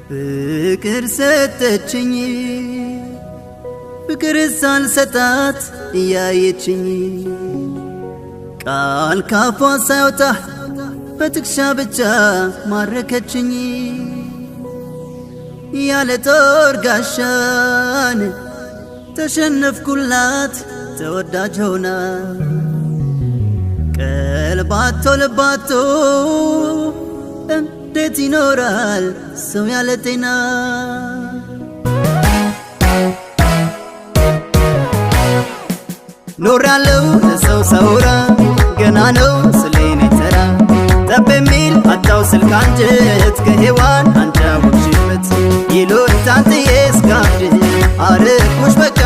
ፍቅር ሰጠችኝ፣ ፍቅር ሳልሰጣት እያየችኝ፣ ቃል ካፏ ሳይወጣ በትከሻ ብቻ ማረከችኝ። ያለ ጦር ጋሻን ተሸነፍኩላት ተወዳጅ ሆና። ቀልባቶ ልባቶ እንዴት ይኖራል ሰው ያለ ጤና? ኖራለው ለሰው ሳውራ ገና ነው ስለኔ ተራ። ጠብ የሚል አጣው ስልክ አንጀት ከሔዋን አንጫወቅሽበት ይሉኝታን ጥዬ እስካብድ አርኩሽ በቃ።